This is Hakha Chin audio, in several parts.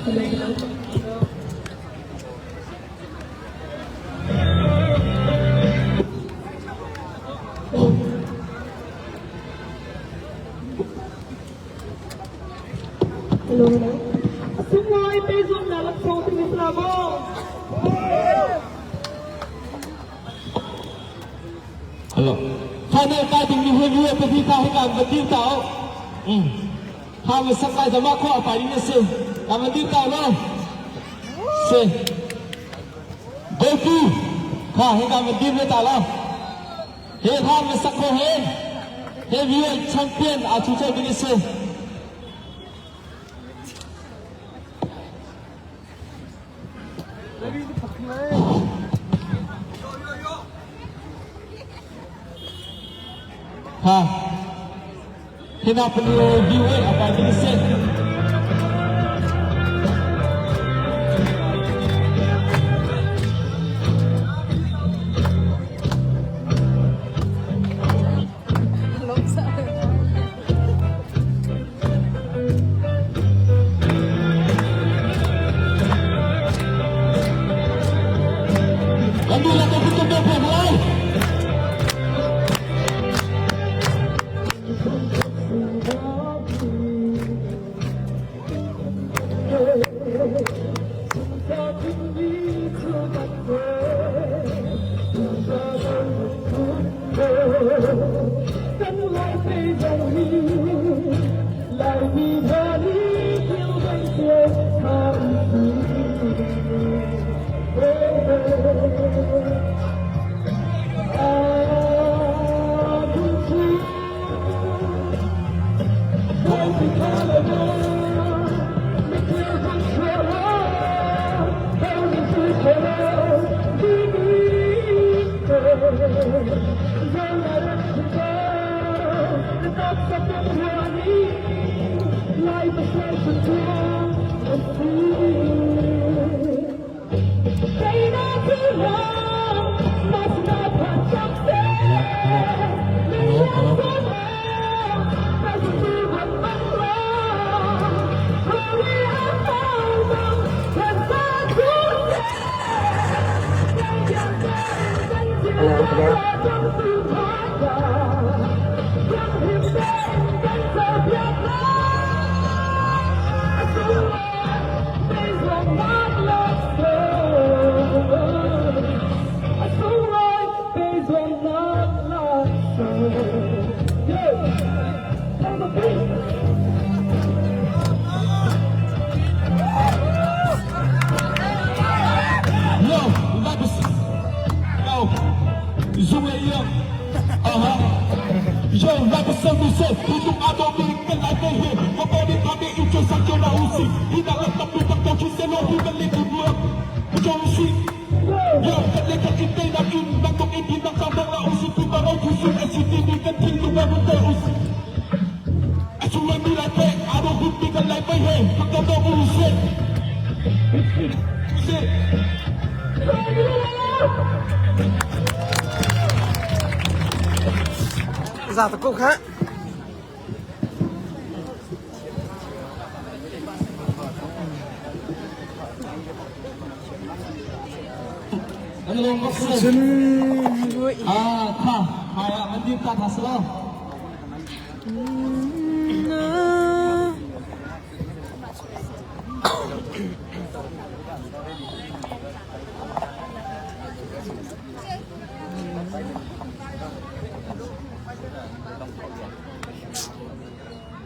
Hello, hello. Sunglawi pehzulhnak laksawng timi si la maw? Hello. Final kai ding mi he view pa hi ka hi kan van dir ta o. Ha mi sak lai zama kho a pai ding si. Kan van dir ta lo. Si. Goku kha hi kan van dir ve ta lo. He ha mi sak kho he. Heavyweight champion a chu choi ding si. Ha. Hina pali heavyweight a pai ding si. Kan duh ko putum do pek lai. Yo, Yo, Zung le yo. Aha. Yo, like a sun we say, Hitung ado mi kan lai te he, ko bo ni pa mi u cho sang cho na u si, hi na la tak tu tak to chi se lo hu kan le tu bua, u cho u si. Yo, kan le kan in te na in, nang tok in din nang sang dong la u si, tu ba ro tu su, e si ti ni kan thing tu ba ru te u si. A su mi lai pe, ado hun mi kan lai pe he, tak to do u si. U si. Za ta ko kha. Cun ah kha haya mandir ta tha slo.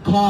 Kha.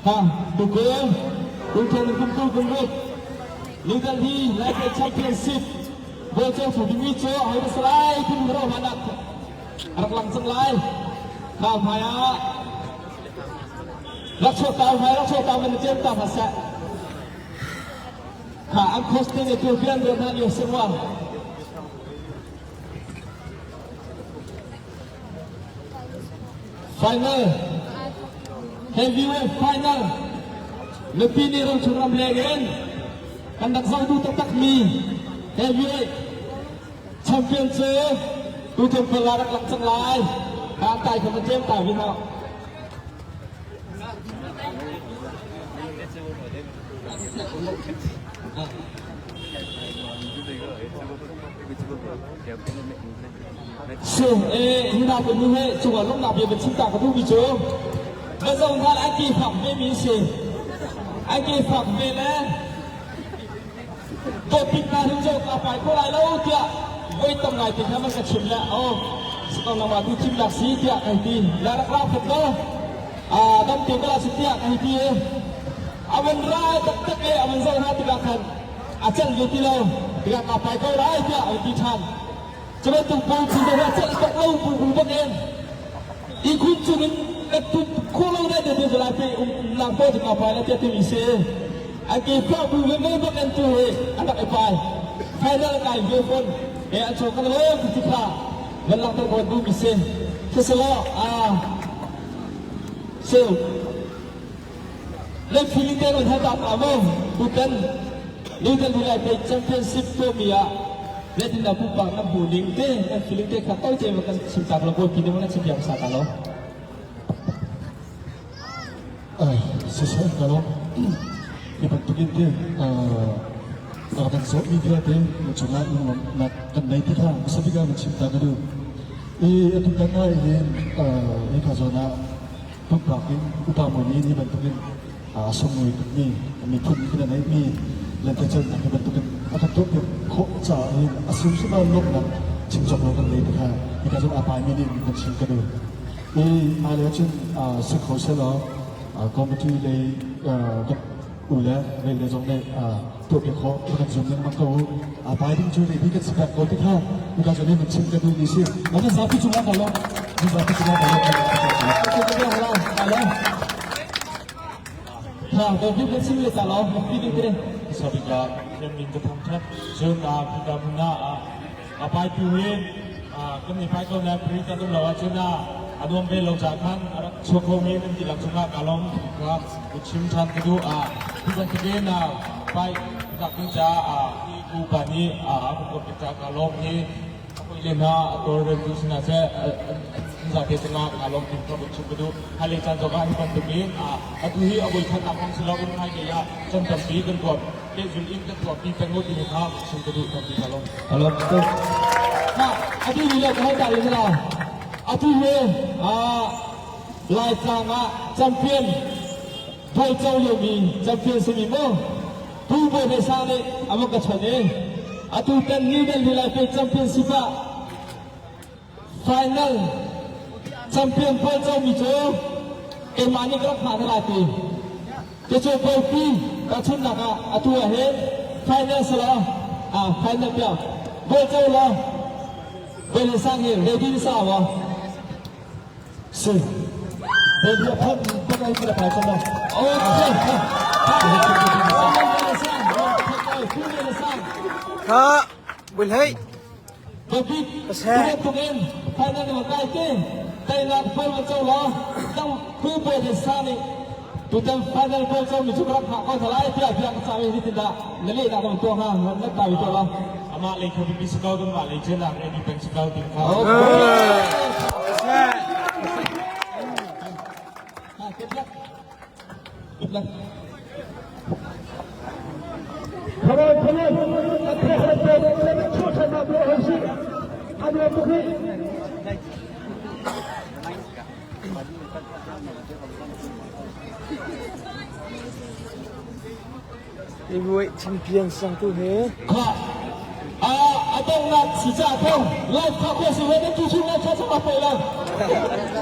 Ha, tukul, kum kum kum kum ruk. New Delhi Lightweight Championship Bawlceng fu dingmi cu hoi na salai tin ro hanak rak lang cang lai. Ka hmai ah rak chuak ta hmai rak chuak ta man cem ta hna seh. Kha an coach te ne tu bian ro hna ni singwa. Final Heavyweight Final mipi nih ramchung ramleng in kan rak zoh duh taktak mi Heavyweight Champion cu tutan pala rak lang cang lai. Ka tai kha tlem ta vi hna. Si e hina te nu he cungah lawmhnak bia van chim ta ka duhmi cu va zong hna an ke fak ve mi si an ke fak ve le dawtbik hna hin zo ka pai ko lai lo tiah voi tam ngai te kha man ka chim le o sakong nama tu thim lak si tiah kai ti la rak ra phat lo a dam te ko la si tiah kai ti avan ra taktak e avan zo hna tikah khan a celh ve ti lo tikah ka pai ko lai tiah an ti ṭhan. Cu bantuk pawl cu dawh a celh bak lo bu bu bak in ihkhun cungin ka tup khawh lo dai te te lai pe um lang ko ka pai la tiah timi si. An ke fah bu ve ve bak in tu hi an rak i pai. Final kai ve fawn he an chuak kan lo ti kha van langhter ko duhmi si. Siselaw ah so Le Philippine un hal ta pa maw tutan New Delhi lai pei championship tuahmi ah zeitindah pumpak nan hmuh ning te nan feeling te kha to te ma kan chim tak lo bawi pi nan chim piak sa ta lo. Siseh ka lo hi bantukin te rak kan zawh mi vialte na cungah lunglawmhnak kan nei ti kha hmasa bik ah van chim ta ka duh. I atu tan ah hin hi ka zawn ah pumpak in upa mui nih bantukin a sunglawi tukmi miphun in a ngeihmi lentecelhnak hi bantukin a kan tuahpiak khawh caah hin a hrimhrim ah lawmhnak chim cawk lo kan ngei ti kha hika cun aa paimi nih kan chim ka duh. I hmailei ahcun si kho sehlaw committee lei kan u le vei le zong nih tuahpiak khawh kan zum lengmang ko u. Aa pai ding cu ready kan si pek ko ti kha hika cun hin chim ka duhmi si. Nan zapi cungah ka lawm. Nan zapi cungah ka lawm. Ha, David na chim le ta lo, feeling te. Sabika min ka thang that cun a hika hmun ah a pai tu hi kan ni pai ko na pri kan um lo ahcun a nuam ve lo ca khan a rak chuak kho mi nan ti lak chungah ka lawm ka chim than ka duh a tu bantukin pai nak ding ca hi upa nih a kan tuah piak ca ka lawm hi a hoi le hna a tawlreltu sinah seh an zate cungah kaa lawm ti kha chim ka duh. Hmailei caan zongah hi bantukin atu hi a voikhatnak kong si loin hmailei ah chan tampi kan tuah pehzul in kan tuahpi peng u timi kha chim ka duh tampi ka lawm. Ka lawm tuk. Na atu ni le ka hal ta rin la. Atu hi Laitlang ah champion buai co liomi champion simi mu Tu Bawi Hlei Sang nih a va ka chawnh i atu tan New Delhi Lai Pei Championship ah final champion pawl comi cu keimah nih ka rak hngah hna lai ti. Cucu Bawipi tahchunhnak ah atu ah hin final selaw ah final piah bawi co law Bawi Hlei Sang hi ready na sa maw? Si. Bawi a phanh kan ai kan pai cang Okay. Kha bulhei. David tukin final na kai te tainak phol ma cho lo dang pu bo de sa ni tutan final bol cho mi chu rak ha ko thalai tia tia ka chami hi tinda na le da dong to ha na ta wi to lo Amah lei kha bipi si ko kan mah lei cu nak ready peng si ko ti kha. Okay. Ha, good luck. Good luck. Come on, come on. Heavyweight champion sangtu he. Kha a a donghnak si ca ko live kha ko si nan tu chu live kha sama pe lo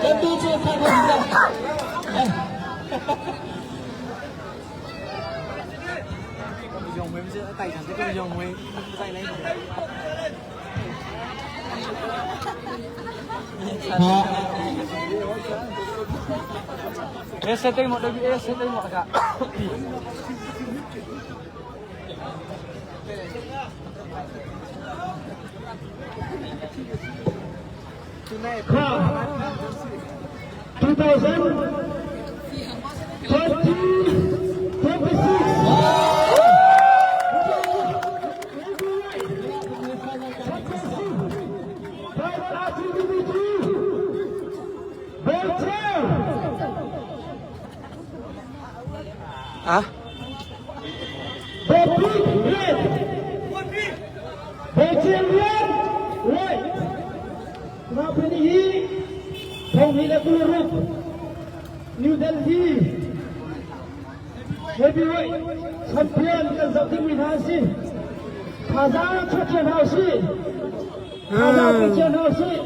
kan tu chu kha ko si. Kha 2026. Ah? New Delhi Heavyweight champion kan zoh dingmi hna a si. Thazaang chuah cio hna usih. Thazaang pe cio hna usih.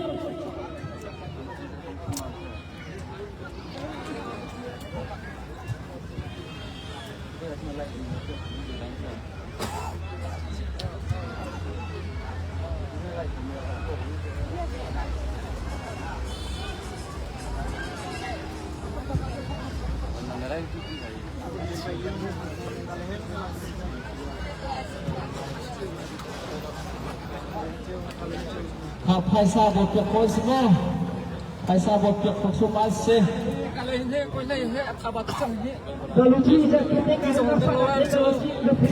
Kha phaisa bawt piak ko si maw? Phaisa bawt piak ko sum an si.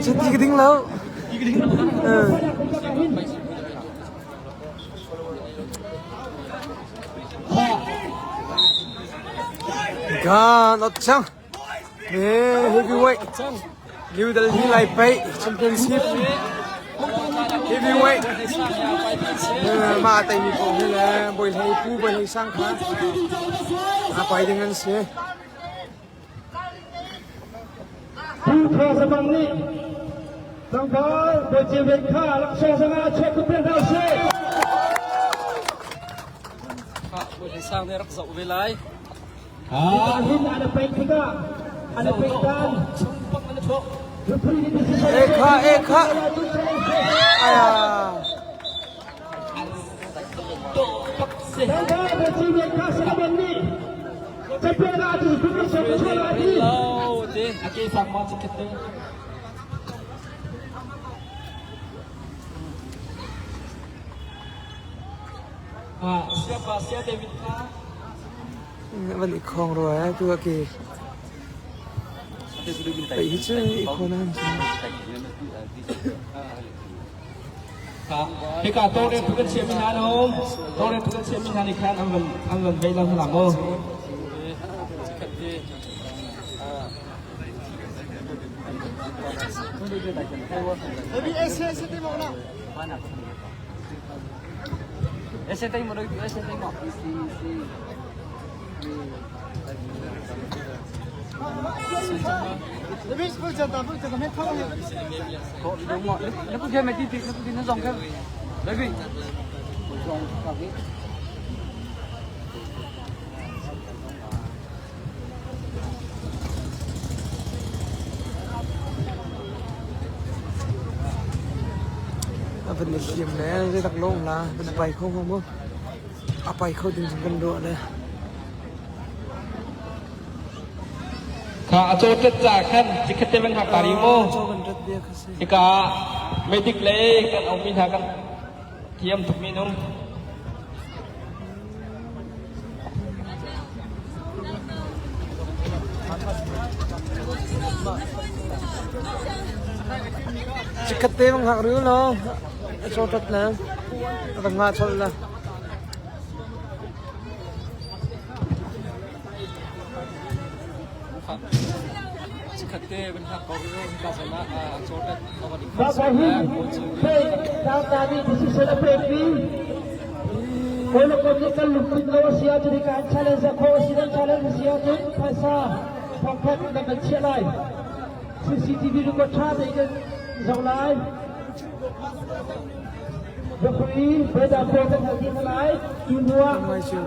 Ti ka ding lo. Gan ot chang. Heavyweight New Delhi Lai Pei Championship Heavyweight mah a teimi paoh hi le Bawi Hlei Pu Bawi Hlei Sang kha a pai ding an si. Pu Thaw Sabang nih tlangval Bawi Ceu Ven kha laksawng zong ah chuah kut hna usih. Bawi Hlei Sang nih rak zoh ve lai. Ekha ekha aya. Siapa sia David kha? Van i khawng rua eh tu a ke. Pei hi cu i khawn an si. Hika tawlrel tu kan chiahmi hna no tawlrel tu kan chiahmi hna nih khan an van an van vei lang hna maw? A van i hliam le zeitak lawng la van i pai kho hnga maw? A pai kho ding cun kan ruah le. Kha a caw tet ca khan cikhat te van hak ta ri mu. Caw kan rat bia kha si. Hika medic le kan aumi hna kan thiam tukmi nung. Cikhat te bang hak riu lo. A caw tat le. A van nga cholh le. Chikkhatte van hak ko riu hika zawn ah a caw tat a van i Baba hi hei tlangta nih decision a pekmi Hawikom nih kan lungthin lo a si ahcun hika an challenge a khawh a si nan challenge a si ahcun phaisa thongkhat nan kan chiah lai. CCTV record ṭha tein kan zoh lai. Referee Brother Paul kan hal dih hna lai. Cu hnu ah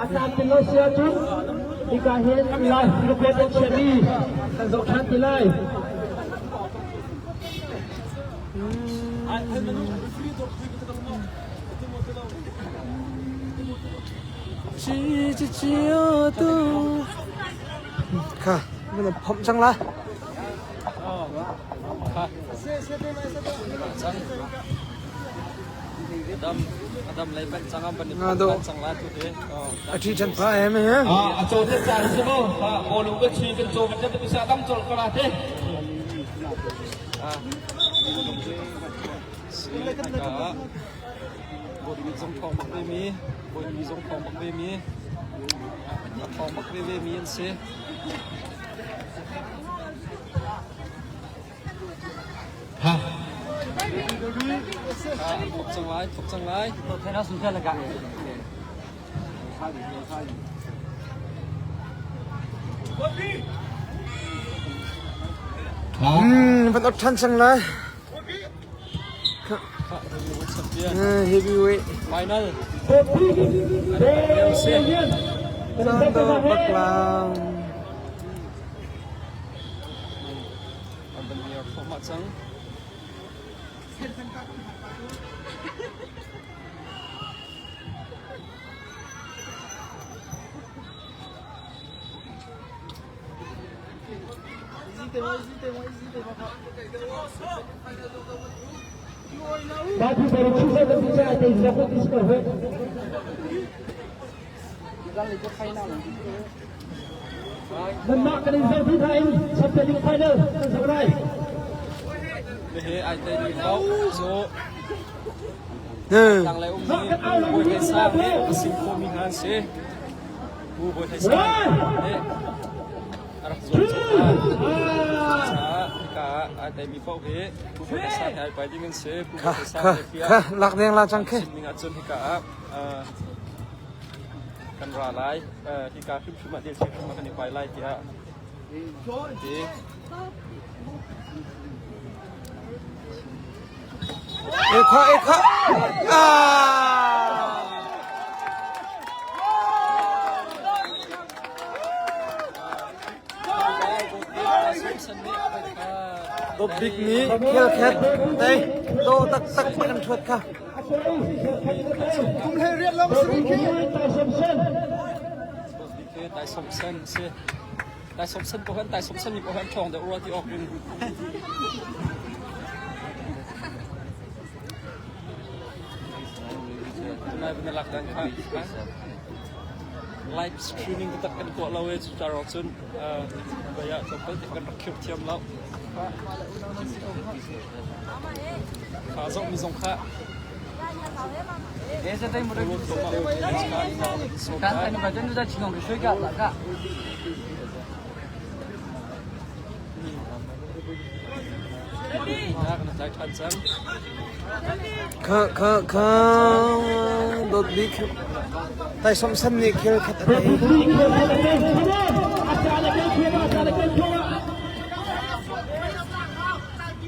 a tlamtlin lo si ahcun hika hin live record an chiahmi kan zoh ṭhan ti lai. Kha, mana phomh cang la. Nga do. A thi chan pa em he. A cho te cha si mo. Bolu ka chi kan cho kan te sa dam chol kala te. Bawi zong thawng bak ve mi, bawi zong thawng bak ve mi, a thawng bak ve ve mi an si. Ha. Thok cang lai, thok cang lai. Van ot ṭhan cang lai. Heavyweight. Final. Sando Baklang. Nanmah kan in zoh dih hna in Champion League final kan zoh lai. Hihi ai tei mi paoh cu tanglei ummi Bawi Hlei Sang nih a sim khawhmi hna an si. Pu Bawi Hlei Sang nih a rak zuam cang hna. Cucaah hika ah ai teimi paoh hi Pu Bawi Hlei Sang he ai pai ding an si. Pu Bawi Hlei Sang nih Kha lak deng la cang khi. chim ning ahcun hika ah kan ra lai. Hika hrimhrim ah dil hrimhrim ah kan i pai lai tiah ti. Ekha ekha. Ah! Top big nih khel khet tei do tak tak kan thuat kha. Kum hlei riat long sri khi. Tai som sen si. Tai som sen po kan tai som sen ni po kan thong de ura ti ok in. Tunai bin lak dan kha. Live streaming tak kan tuah lo e cu tar cun baya tlawmpal te kan rak khir thiam lo. Kha zong mi zong kha. Kha kha kha dot bik tai som san nih khel khat a tei.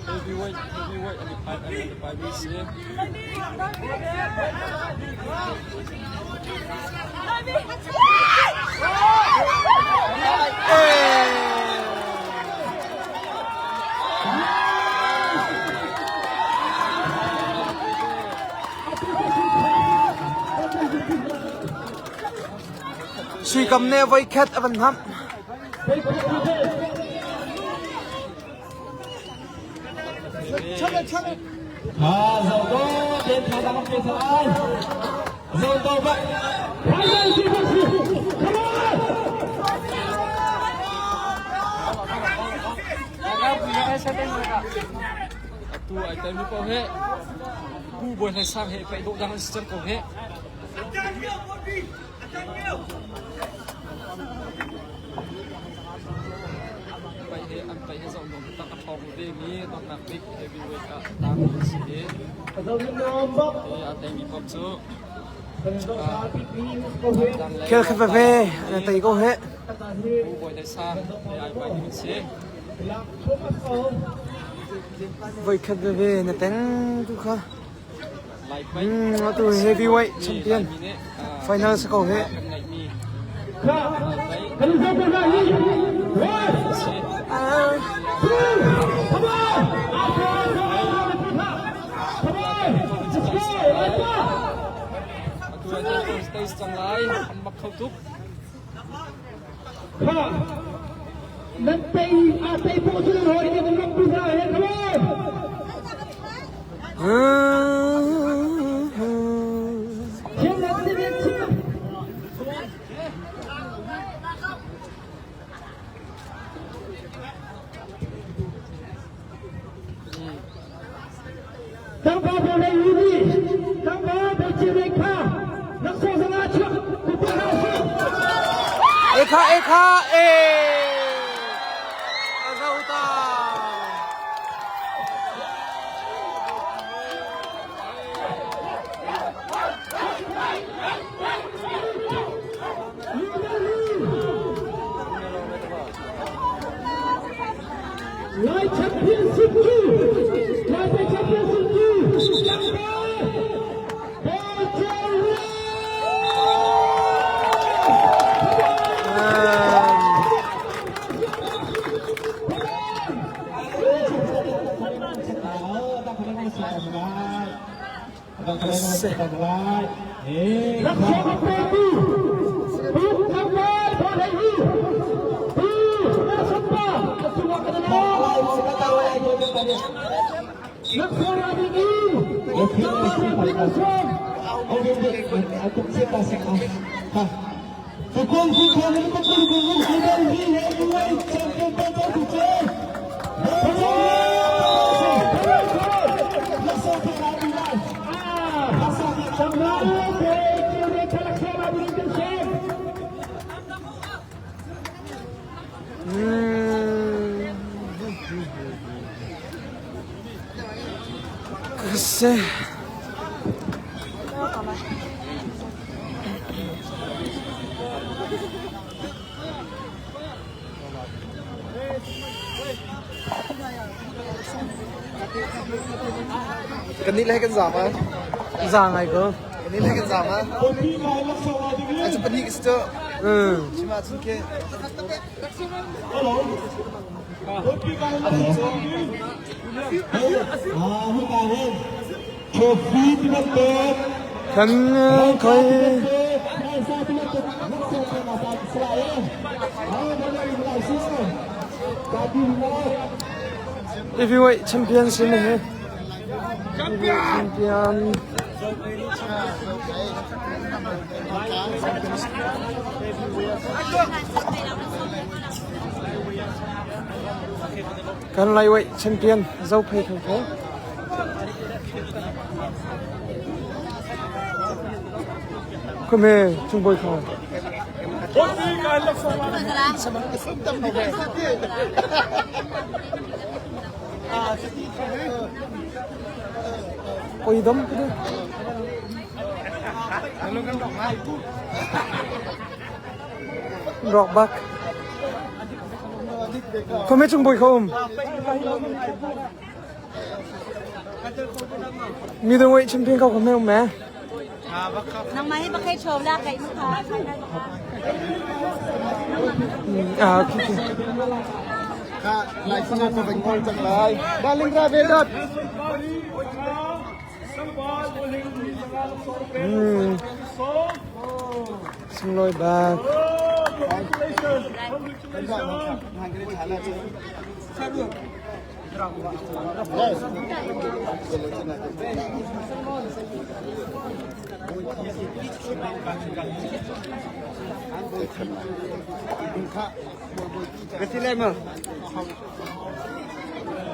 Heavyweight, heavyweight an i phai an i phai mi si. Suikam ne voi khat a van ham. Ha zo do den tha dang pe sa ai. Zo do ba. Final Come on! Atu ai tai mi ko he. Pu boi hlai sang he pai do dang an si cang ko he. Pai he an pai he zong dong tak a thawng ve mi dongnak bik heavyweight ah tang mi si he. A tai mi pop cu Khel khat ve na tei ko he. Pu boi hlai sang he ai pai ding si. Voi khat ve na teng tu kha. Atu heavyweight champion final sa ko he. kho tuk. Kha nan tei a tei pawh cu nan hawi nih nan ram hna he come on. Thiam nan si ve thiam. Tlangval pawl lei u nih tlangval beici lei kha laksawng zanga chuak ku hna usih. Ekha ekha e Azauta. Lai Championship cu Lai Championship cu tlangval Bawlcel Laksawng a petu Pu Tlangval Baw Hlei Hu Pu Nelson Pa a cungah kan i lawm. Laksawng ra ding in Tlangval Ramping a sawm. Kasi. Kan nih le kan zaam ah. Za ngai ko. Kan nih le kan zaam ah. Ai cu pahnih ka si cu. Chim ah cun ke. Kan khoi. Heavyweight champion si na hi. Champion. Kan lightweight champion Zophei Thang Thang. Khuame Chungbawi Khang. Oi dom ku Rock bak. Khuame Chungbawi Khang. Middleweight champion ko kha me. Nangmah hi bakhay show la kay mo ka. Ah, okay. Kha lai singa ko bang ngol chang lai. Darling ra ve dot. Sunglawi bak.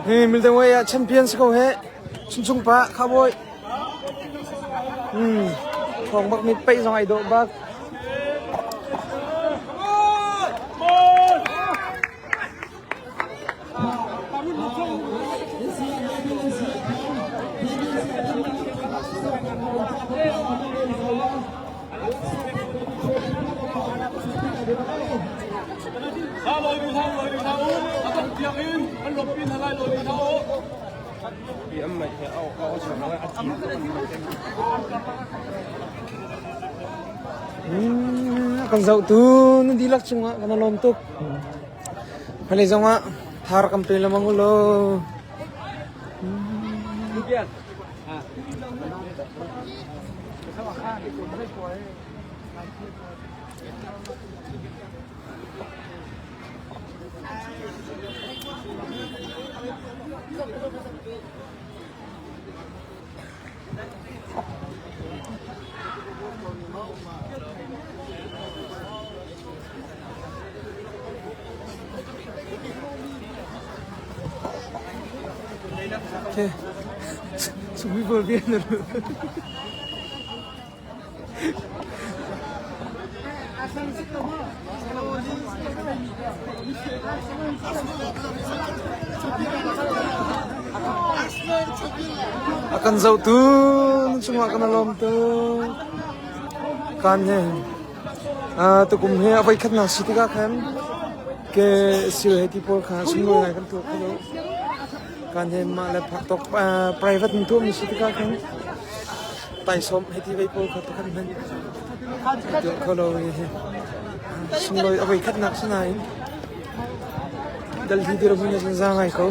Hi middleweight ah champion si ko he. Chunchung pa cowboy. Thong bak mi peih zong ai dawh bak. Kan zohtu nan dihlak cungah kan i lawm tuk. Hmailei zongah thar kan pe lengmang u law. Okay. Sumi bol bien na A kan zohtu na cungah kan i lawm tuk. Kan he tukum hi a voikhatnak si tikah khan ke sil he ti pawl kha sunglawi ngai kan tuah kho lo. Kan he mah le phak tawk private in tuahmi si tikah khan taisawm he ti vei pawl kha pakhat hmanh tuah kho lo hi sunglawi a voikhatnak si nain Delhi dirhmun ah cun za ngai ko.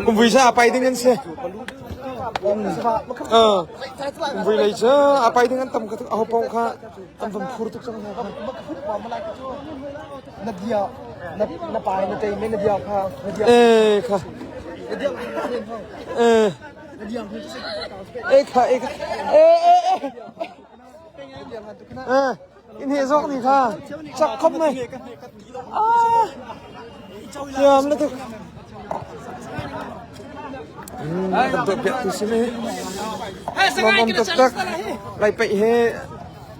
Kumvui sa pai ding an si. Kumvui lei cu a pai ding an tam ka tuk aho paoh kha an van phur tuk cang hna kha. Na dia na pai na tei me na dia kha na dia. Eh kha. Eh. Eh kha eh kha. Eh eh eh. Eh. In he zok ni kha. Chak khom mai. Ah. Thiam le tuk. Kan tuah piak tu si mi. Lawmawm taktak. Lai paih he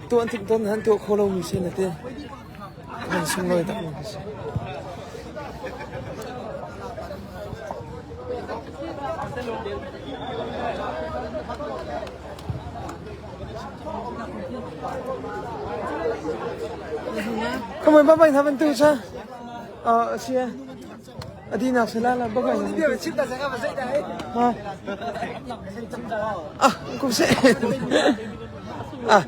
tuah an timh tawn han tuah kho lomi si na ti. Nan sunglawi tak mi si. Come on, bye bye, haven't tu cha. Uh, si Adina sila la bye bye. Ha. Ah, kum se. Ah.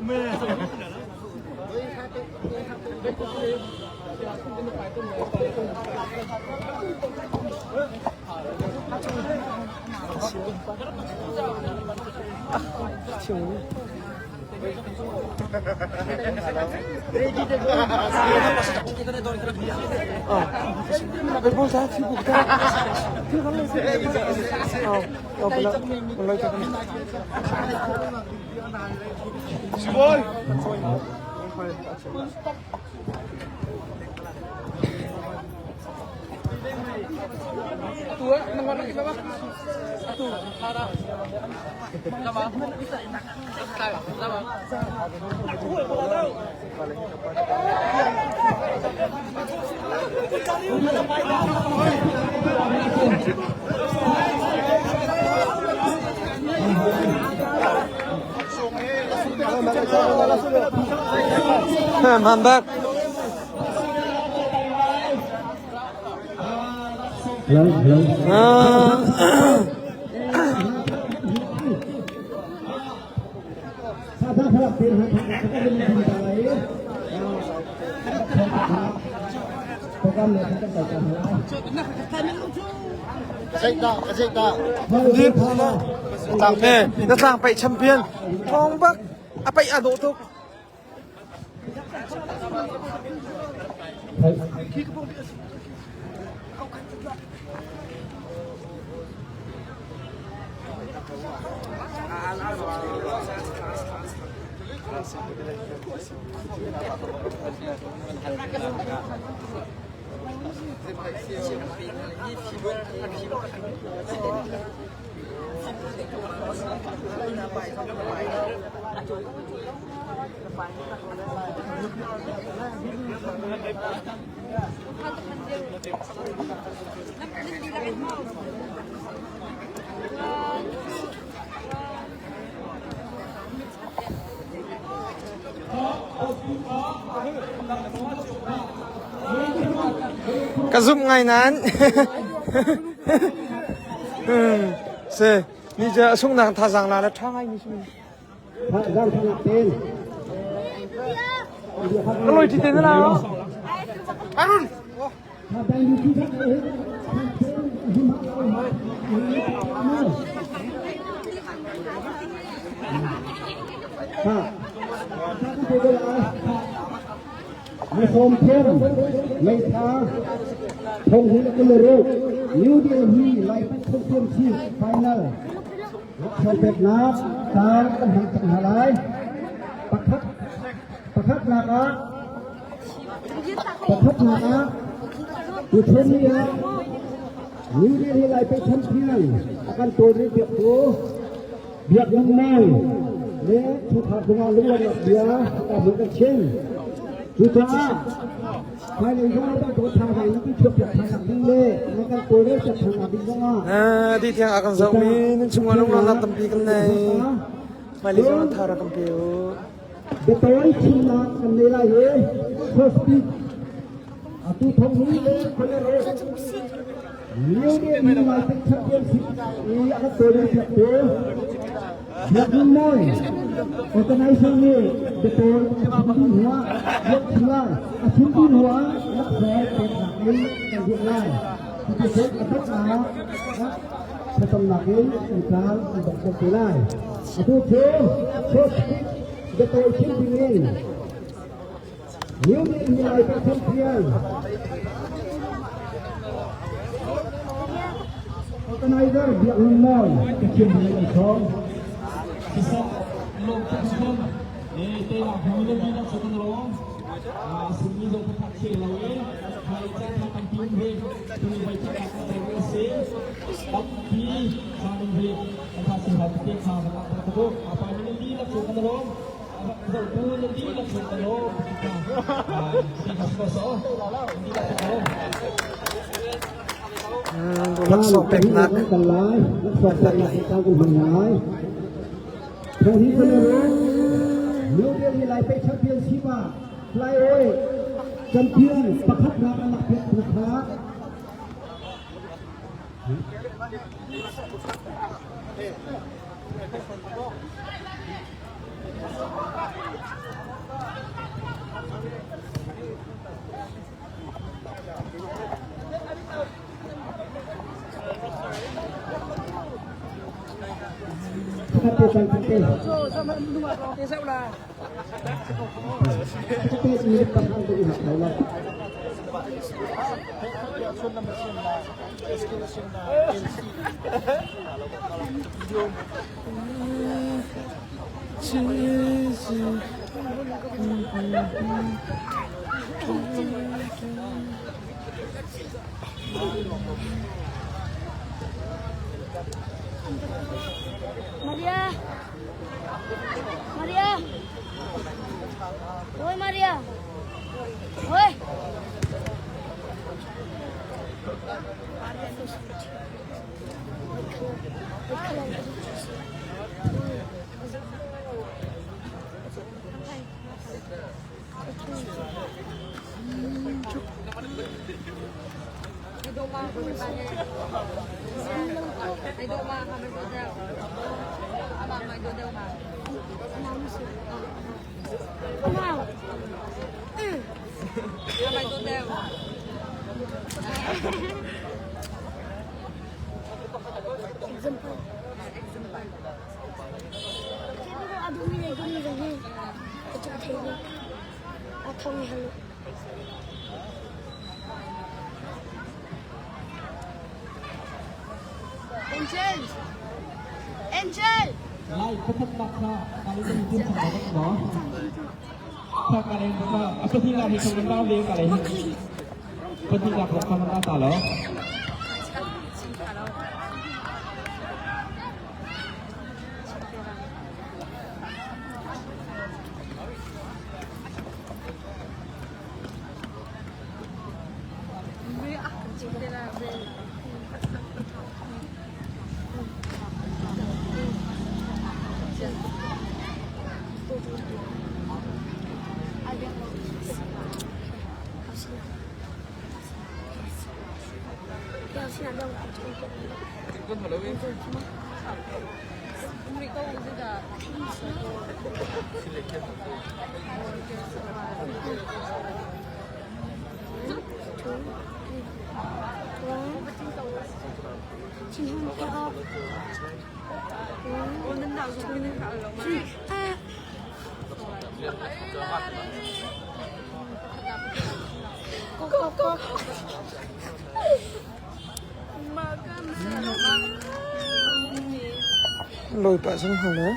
Hman bak. Na tlang paih champion. Thong bak. A paih a dawh tuk. Ka zumh ngai nain si ni cu a sunghnak thazaang la le ṭha ngai mi si. Ka loi ṭi te na la. Arun. Sawmthum, Meitha, Thonghun Kuluruk, New Delhi Lai Championship Final laksawng caan kan hmang cang hna lai. Pakhat pakhatnak ah pakhatnak ah tuchun ni ah New Delhi Lai Champion a kan tawlrel piaktu Biak lengmang le chungkhar cungah lunglawmhnak bia ka hmun kan chim. Cucaah hmailei zong bantuk thazaang in ti chuak piak than ding le na kan tawlrel piak than ding zongah Di tiang a kan zohmi nan chungah lunglawmhnak tampi kan nei. Hmailei zong thar kan pe u. Biatawi chimnak kan nei lai hi first speak atu thong hi le khualero New Delhi United Championship i a kan tawlrel piaktu Biakinn Mawi organizing nih biatawi a chim dih hnuah biak chim lai a chim dih hnuah laksawng peknak in kan dirh lai. Cuticun a donghnak thlacamnak in kan caan an dongh khawh te lai. Atu cu first speak biatawi chim dingin New Delhi United Champion Organizer Biak Ngun Mawi ka chim ding an sawm. Siseh lawm tuk si e te la hu na bi na chun ro simi zo ka thak che lo e khai cha tha tam pi ve tu vai cha ka ka ve se tam pi sa nung ve kan tha si ha te kha ka ka ko apa ni li la chu kan ro Laksawng peknak kan lai laksawng peknak hi kan hmang lai Thong hi kan ro New Delhi Lai Pei Championship ah flyweight champion pakhatnak an lak piak tu kha Maria! Maria! Oi Maria! Oi! Angel! Angel! Lai pakhatnak kha kali kan tin chang ba no kha ka le ka apati la hi kan ba le ka le pati la ka kan ta lo Loi pah cang hna le.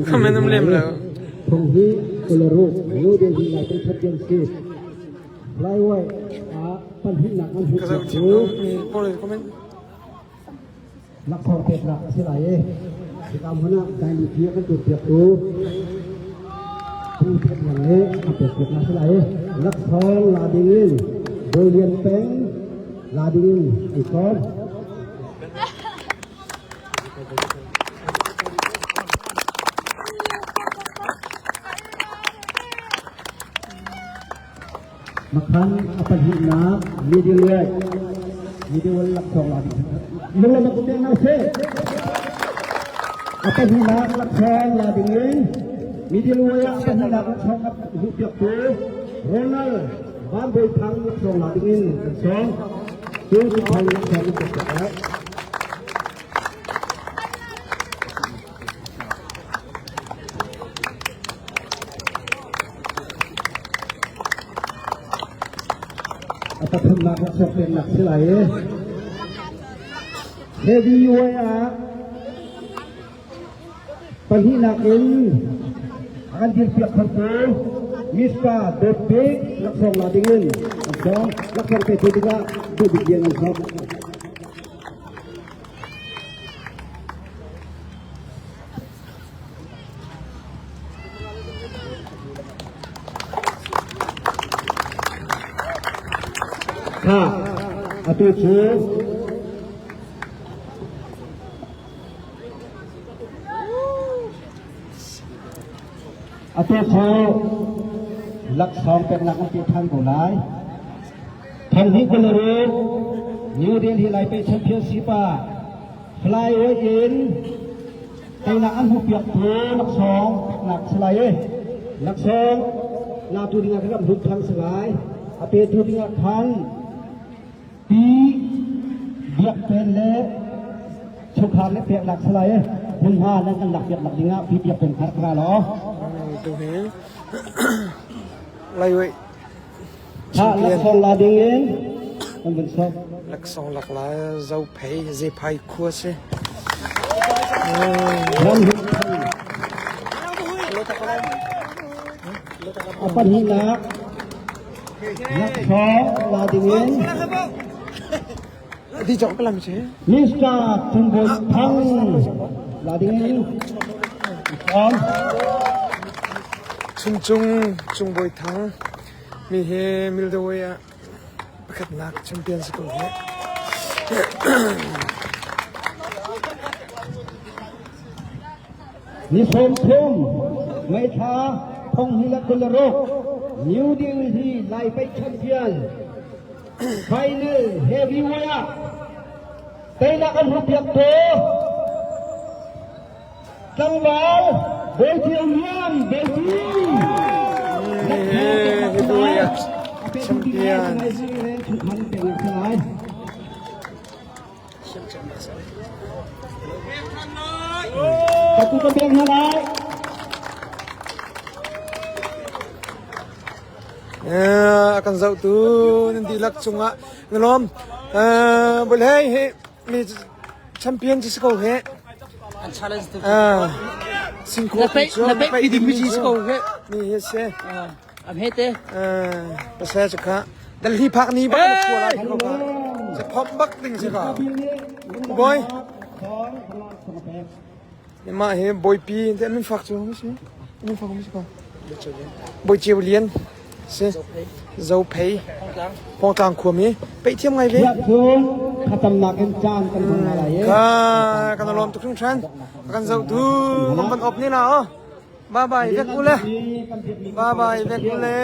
Comment um lem lo. Thong hi Colorado New Delhi Lai Championship Flyweight ah pahnihnak an hmuh Ka zoh cu thiam lo. Paul comment. Laksawng peknak a si lai i hika hmun ah daini pi a kan tuahpiaktu Pu Htet Ngan nih a pekpiaknak a si lai i laksawng la ding in Bawi Lian Peng la ding in an sawm. Makhan a pahnihnak middleweight middleweight laksawng la ding lunglam a kum na se a pahnihnak laksawng la ding in middleweight a pahnihnak laksawng a hmuhpiaktu Ronald Van Bawi Thang laksawng la ding in kan sawm tu thang laksawng in kan A pathumnak ah sawkpennak si lai i heavyweight ah pahnihnak in a kan dirpiak khotu Mr. Dawt Bik laksawng la ding in an sawm. Laksawng petu tikah duh bik lian an sawm. Kha atu cu atu cu laksawng peknak an pe ṭhan ko lai. Thanghnih Kularu New Delhi Laipei Championship ah flyweight in teinak an hmuhpiaktu laksawng peknak si lai i laksawng latu dingah kan rak hlut than si lai. A petu dingah khan Pi Biak Pen le chungkhar le peknak si lai i hmunhma nan kan lakpiaknak dingah Pi Biak Pen kha rak ra law. Tu hi Laiweight Laksawng la ding in kan vun sawm. Laksawng lak la Zophei Zephai khua si. Ram A pahnihnak laksawng la ding in Di chok kalam si. Mr. Tungboi Thang la ding in sawm. Chuncung Cungbawi Thang mi he Mildaway ah pakhatnak champion si ko he. Ni 30 May thla thong hi le 26 New Delhi Lai Paih Champion Final Heavyweight ah. Teinak an hmuhpiak tu tlangval Bawi Cio Lian Bawi Champion. Patu ka pek hna lai. A kan zohtu nan dihlak cungah na lawm. Bolhei hi mi champion ci si ko he. An challenge tu. Singkho Na pe na pe pi ding mi si ko he. Mi hi si. Am he te. Pasal cu kha Delhi phak ni bak na chua lai ko kha. Se phom bak ding si ka. Boy. Mah hi Bawipi te min fak cu si. Min fak si ka. Bawi Ceu Lian si. Zophei. Pongtlang khuami. Peih thiam ngai ve. Khatamnak in caan kan hmang hna lai. Kha kan lawm tuk hringhran. Kan zoh tu kan van op ni la oh. Bye bye vek ule. Bye bye vek ule.